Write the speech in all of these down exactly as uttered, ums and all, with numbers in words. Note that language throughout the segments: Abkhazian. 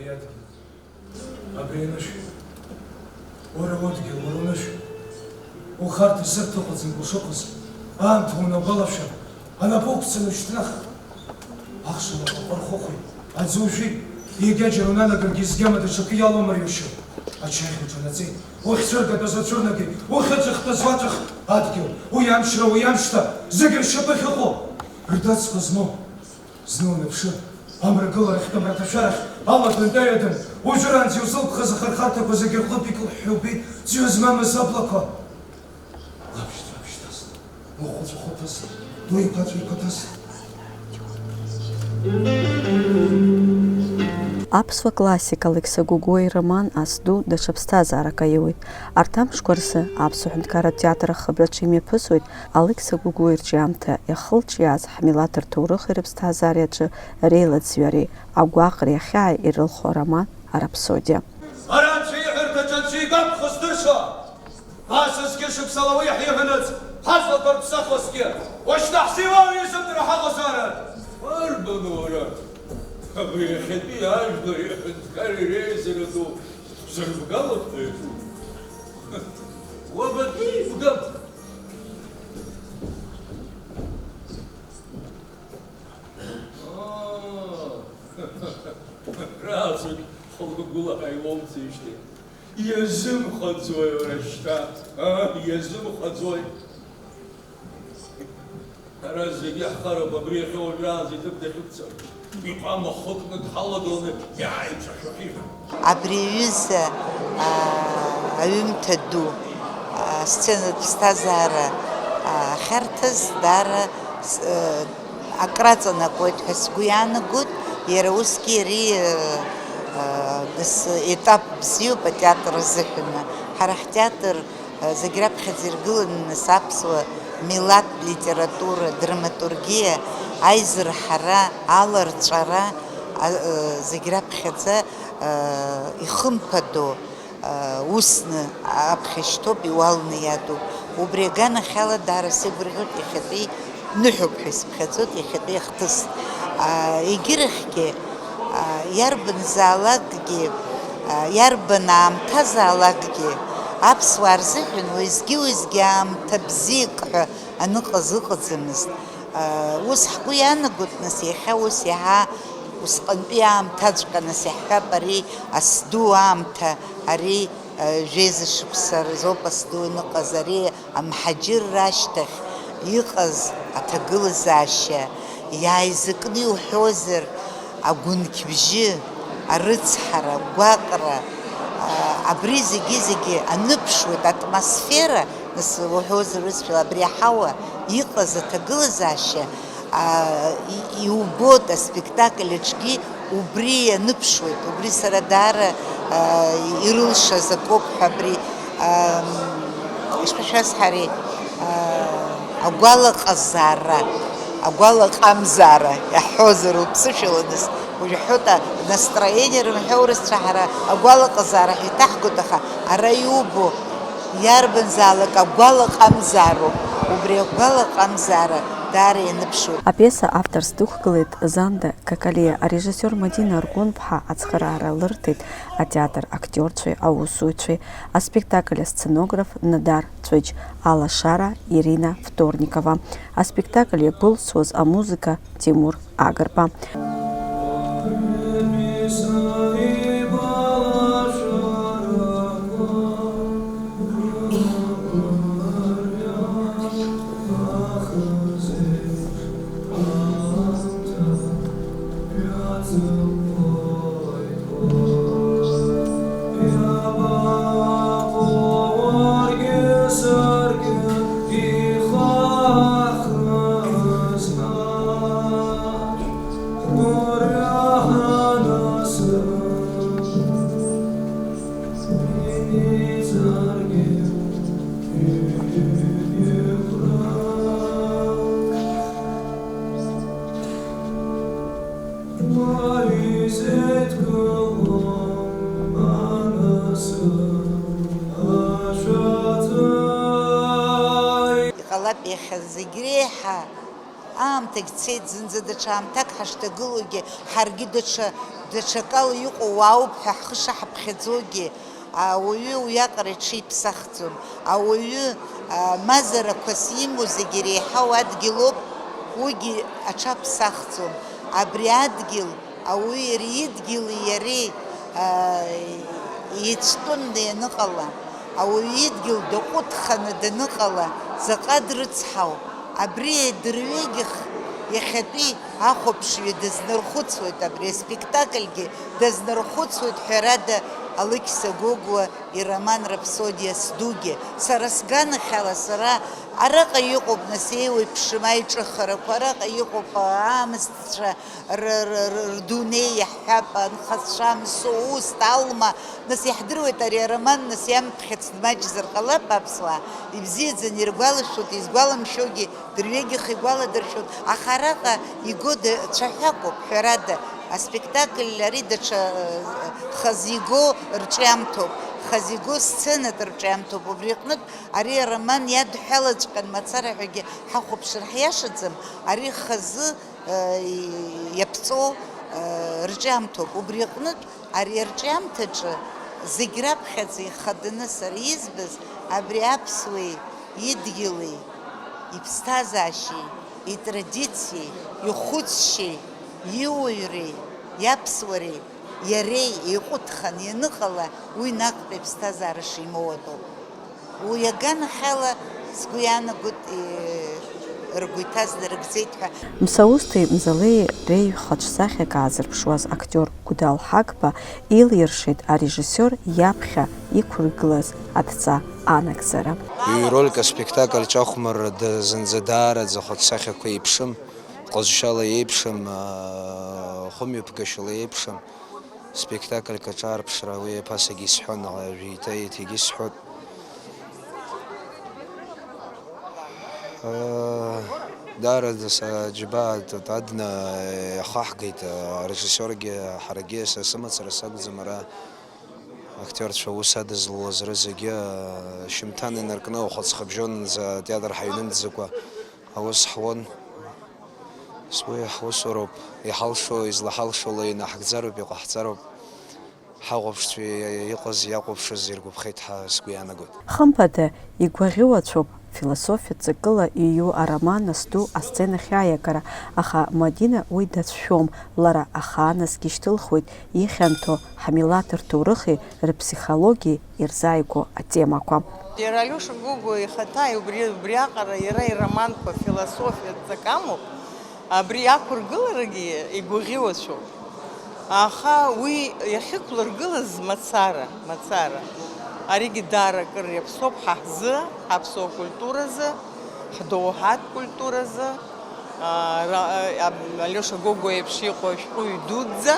Абри анышә, уара удгьыл, уара унышә, ухарҭа сырҭ ыҟаӡам ушыҟаз, аамҭа унагәалашәа, анапы уқәҵаны ушьҭнах. Ахш анапы рхыхәеит, аӡы ужәит, егьаџьара унанагаргьы, згьама даҽакы иалоумырҩышьо. Ачаи уҿанаҵеит, ухьцәыргатәыз ацәырнагеит, ухьыҵәахтәыз уаҵәах, адгьыл, уи амчра, уи амшьҭа, зегь ршьапы ахьыҟоу, рдацқәа змоу. Зны уаныԥшы, амрагыларахьтә амраҭашәарахь ала дынтәаҩадан, уажәраанӡа иузылԥхаз ахырхарҭақәа зегьы рҟынтә икылҳәҳәы убеит ӡҩа змамыз аблақәа. Лаԥшьцәа аԥшьҭазна, лыхәцәа хәыҭазна, леиқәаҵәа еиқәаҭазна. Аԥсуа классик Алықьса Гогәуа ироман Ас ду даҽа ԥсҭазаарак аиуеит. Арҭ амшқәа рзы аԥсуа ҳәынҭқарратә театр ахыбраҿы имҩаԥысуеит Алықьса Гогәуа ирҿиамҭа иахылҿиааз ҳмилаҭ рҭоурыхи рыԥсҭазаареи аҿы реилаӡҩареи агәаҟреи ахьааи ирылху ароман Араԥсодиа. Ара анцәа иҳәарҭаҿы анцәа игәаԥхо здыршо, асасгьы шықәсала уи ҳиҳәанаҵ, ҳазлақәа рыԥсахуазҭгьы, уашьҭа ҳзеилоу изымдыруа ҳаҟазаара. Уарбану уара? Абри иахьатәи ажәлари аҳәынҭқарреи реизара ду шәзырбгалап ҳәа иаҿу? Уабатәи ибгап? Рацәак хәылгәыла ҳаилоумҵеижьҭеи. Иазымхаӡои уара шьҭа, а, иазымхаӡои? Ҳара зегьы ҳхароуп, абри иахьа уажәраанӡа иҭыԥ дахьықәҵа. Иҟама хыкны дҳалагыланы иааиҿашәахьеит. Абри аҩыза, аа, аҩымҭа ду, аа, асценатә ԥсҭазаара, аа, ахьарҭаз даара с-, э, акраҵанакуеит ҳәа сгәы иаанагоит, иара усгьы ари, э, э, дас-, етап бзиоуп атеатр азыҳәан. Ҳара ҳтеатр Зегь раԥхьаӡа иргыланы нас аԥсуа милаҭ литература, драматургиа, аизырҳара, аларҵәара, а, зегь раԥхьаӡа, а, ихымԥадоу, а, усны аԥхьа ишьҭоуп, иуалны иадуп. Убри аганахьала даара сеигәырӷьоит иахьатәи ныҳәоуп ҳәа исыԥхьаӡоит иахьатәи ахҭыс. Аа, егьырахьгьы, аа, иарбанзаалакгьы, аа, иарбан аамҭазаалакгьы аԥсуаа рзыҳәан уеизгьы-уеизгьы аамҭа бзиак ҳәа аныҟаз ыҟаӡамызт. Аа, ус ҳгәы иаанагоит, нас, иахьа ус иаҳа усҟантәи аамҭаҵәҟьа, нас, иаҳҳәап, ари асду аамҭа, ари, аа, жәеиза шықәса рзоуп асду аныҟаз, ари Амҳаџьырра ашьҭахь иҟаз аҭагылазаашьа иааизакны иуҳәозар, агәынқьбжьы, арыцҳара, агәаҟра, а, абри зегьы-зегьы аныԥшуеит, атмосфера, нас уҳәозар, усшәала абри аҳауа иҟаз аҭагылазаашьа, а, и-, иубоит аспектакль аҿгьы, Убри ианыԥшуеит, убри сара даара, аа, ирылшаз акоуп ҳәа абри, аа, ишԥашәасҳәари, аа, агәалаҟазаара, агәалаҟамзаара иаҳҳәозар, уԥсышәала нас, уажә ҳҳәоит, а, настроение рымҳәоу рызцәа ҳара агәалаҟазаара ҳәа иҭаҳгоит, аха ара иубо иарбанзаалак агәалаҟамзаароуп, убри агәалаҟамзаара даара ианыԥшуеит. Апиеса авторс дықәгылеит Занда Какалиа, арежиссиор Мадина Аргәынԥҳа ацхыраара лырҭеит атеатр актиорцәеи аусзуҩцәеи, аспектакль асценограф Нодар Цәыџь, алашара Ирина Вторникова, аспектакль иагәылсуаз амузыка Тимур Агрба. Иҟалап иахьа зегь реиҳа аамҭагь цеит, зынӡа даҽа аамҭак ҳашҭагылоугьы, ҳаргьы даҽа Даҽакала иҟоу уаауп ҳәа ҳхы шаҳаԥхьаӡогьы, ауаҩы уиаҟара иҽиԥсахӡом. Ауаҩы, а, мазарақәас имоу зегьы иреиҳау адгьыл ауп, уигьы аҽаԥсахӡом. Абри адгьыл, ауаҩы иара идгьыли иареи, а, еицтәымны ианыҟала, ауаҩы идгьыл даҟәыҭханы даныҟала, заҟа дрыцҳау, абри дырҩегьых иахьатәи ахәаԥшҩы дызнархәыцуеит, абри аспектакльгьы дазнархәыцуеит, ҳәарада, Алықьса Гогәуа ироман Раԥсодиа сдугьы. Сара сганахьала, сара араҟа иҟоуп, нас, еиуеиԥшым аиҿыхарақәа, араҟа иҟоуп аамысҭцәа р-, р-, р-, рдунеи, иаҳҳәап, анхацәа, Мсоусҭ, Алма, нас, иаҳдыруеит ари ароман, нас, иамԥхьац дмаҷзар ҟалап аԥсуаа, ибзиаӡаны иргәалашәоит, изгәаламшәогьы дырҩегьых игәаладыршәоит, аха араҟа иго д-, цәаҳәакоуп, ҳәарада, аспектакль ари даҽа, э, хазы иго рҿиамҭоуп, хазы иго сценатә рҿиамҭоуп, убри аҟнытә ари ароман иадҳәалаҵәҟьан мацара ҳәагьы ҳахәаԥшыр ҳиашаӡам, ари хазы, э, иаԥҵоу, э, рҿиамҭоуп, убри аҟнытә ари арҿиамҭаҿы зегь раԥхьаӡа ихаданы сара избаз абри аԥсуеи идгьыли, иԥсҭазаашьеи, итрадициеи, ихәыцшьеи, иуаҩреи, иаԥсуареи иареи еиҟәыҭхан ианыҟала, уи наҟтәи аԥсҭазаара шимоу атәоуп. Уи аганахьала, сгәы иаанагоит, ргәы иҭаз нарыгӡеит ҳәа. Мсаусҭи Мзалеи реиҩхаҿсахьак аазырԥшуаз актиор Гәдал Ҳагба илиршеит арежиссиор иаԥхьа иқәыргылаз адҵа анагӡара. Ҩ-рольк аспектакль Ҿахәмарра зынӡа даараӡа ахаҿсахьақәа еиԥшым, ҟазшьала еиԥшым, хымҩаԥгашьала еиԥшым. Спектакльк аҿаарԥшра уи аԥасагьы исҳәон, уажәы еиҭа еиҭагьы исҳәоит. Даараӡа саџьабаа адны иахаҳгеит, арежиссиоргьы ҳаргьы, са сымацара сакәӡам, ара актиорцәа аус адызлалаз рызегьы шьымҭан инаркны, ухаҵхыбжьонӡа атеатр ҳаҩнымҵӡакәа аус ҳуан. Уи ҳусуроуп, иҳалшо, излаҳалшо ала инаҳгӡароуп, иҟаҳҵароуп. Ҳахәаԥшцәа иҟаз, иахәаԥшыз иргәаԥхеит ҳәа сгәы иаанагоит. Хымԥада, игәаӷьуацәоуп философиатә ҵакыла иҩу ароман Асду асценахь аиагара, аха Мадина уи дацәшәом, лара ахааназгьы ишьҭылхуеит ихьанҭоу ҳмилаҭ рҭоурыхи рыԥсихологиеи ирзааигәоу атемақәа. Иара Алиоша Гогәуа ихаҭа убри, убриаҟара иара ироманқәа философиатә ҵак амоуп, абри ақәыргыларагьы игәаӷьуацәоуп. Аха уи иахьықәлыргылаз мацара, мацара, аригьы даара акыр иаԥсоуп ҳа ҳзы, ҳаԥсуа культуразы, ҳдоуҳатә культуразы, аа, ра-, а-, Алиоша Гогәуа еиԥш иҟоу ашәҟәыҩҩы дуӡӡа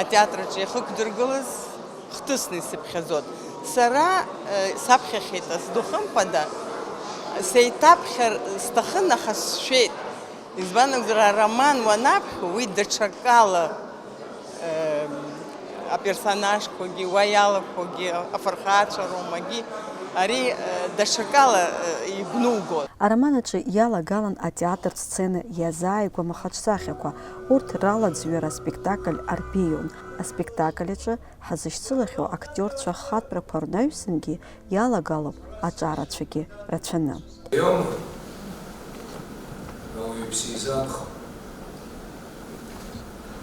атеатраҿы иахьықәдыргылаз хҭысны исыԥхьаӡоит. Сара, э, саԥхьахьеит Асду, хымԥада, сеиҭаԥхьар сҭахын, аха сшәеит. Избан акәзар, ароман уанаԥхьо, уи даҽакала, э, аперсонажқәагьы, уа иалақәоугьы, афырхацәа ромагьы, ари, э, даҽакала, э, игәнугон. Ароман аҿы иалагалан атеатртә сцена иазааигәам ахаҿсахьақәа, урҭ ралаӡҩара аспектакль арбеион. Аспектакль аҿы ҳазышьцылахьоу актиорцәа ахатәрақәа рнаҩсангьы иалагалоуп аҿарацәагьы рацәаны. Иоума, ауаҩы иԥсы изаанхо,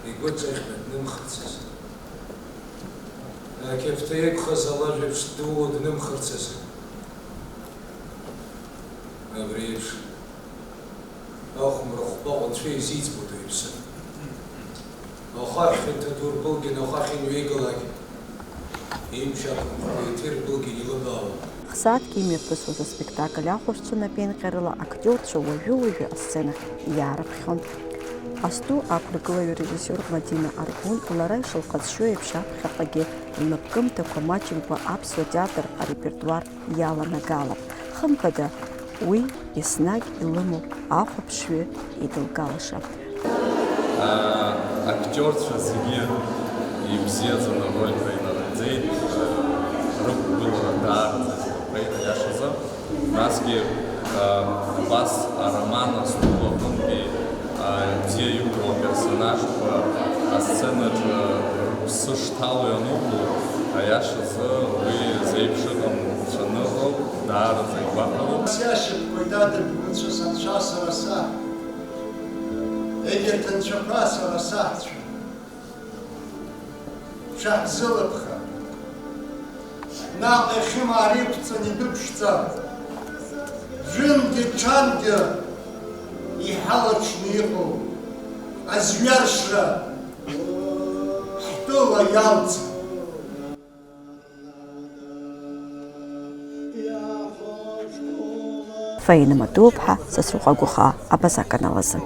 игәы ҿыхьма днымхарц азы, ақьафҭа иқәхаз алажә еиԥш ддууо днымхарц азы, абри еиԥш. Ахәмарахәба ҟәанцәа изиӡбоит уаҩԥсы. Ахаҳә хьанҭа ду рбылгьан ахәахь инҩеигалак, имч ақәымхуа еиҭа ирбылгьан илыбаауа. Хсааҭк имҩаԥысуаз аспектакль ахәаԥшцәа напеинҟьарала актиорцәа уажәы-уажәы асценахь иаарыԥхьон. Асту ақәыргылаҩ режиссиор Мадина Аргәын лара ишылхацәшәо еиԥш аԥхьаҟагьы лнапкымҭақәа маҷымкәа аԥсуа театр арепертуар иаланагалап. Хымԥада, уи еснагь илымоуп ахәаԥшҩы идылгалаша. Актиорцәа зегьы ибзиаӡаны арольқәа инарыгӡеит, рықәгылара даараӡа изгәаԥхеит, аиашазы. Насгьы, а, убас ароман Асту аҟынтәи, а, бзиа иубо аперсонажқәа асценаҿы Сышҭало ианубо, аиашазы уи зеиԥш ыҟам, цәаныҟоуп, даараӡа игәаҳәароуп. Сиашьапқәа идадыргәацәа санцәа сара саҳ, егьырҭ анцәақәа сара саҳцәа. Шәаҳзылыԥха. Наҟ иахьымаар иқәҵаны идәықәшәҵа, жәынгьы ҽангьы иҳалаҽны иҟоу азҩаршра ҳтәыла иалҵ. Фаина Матуԥҳа, Сасрыҟәа Гәыхаа, Абаза аканалазы.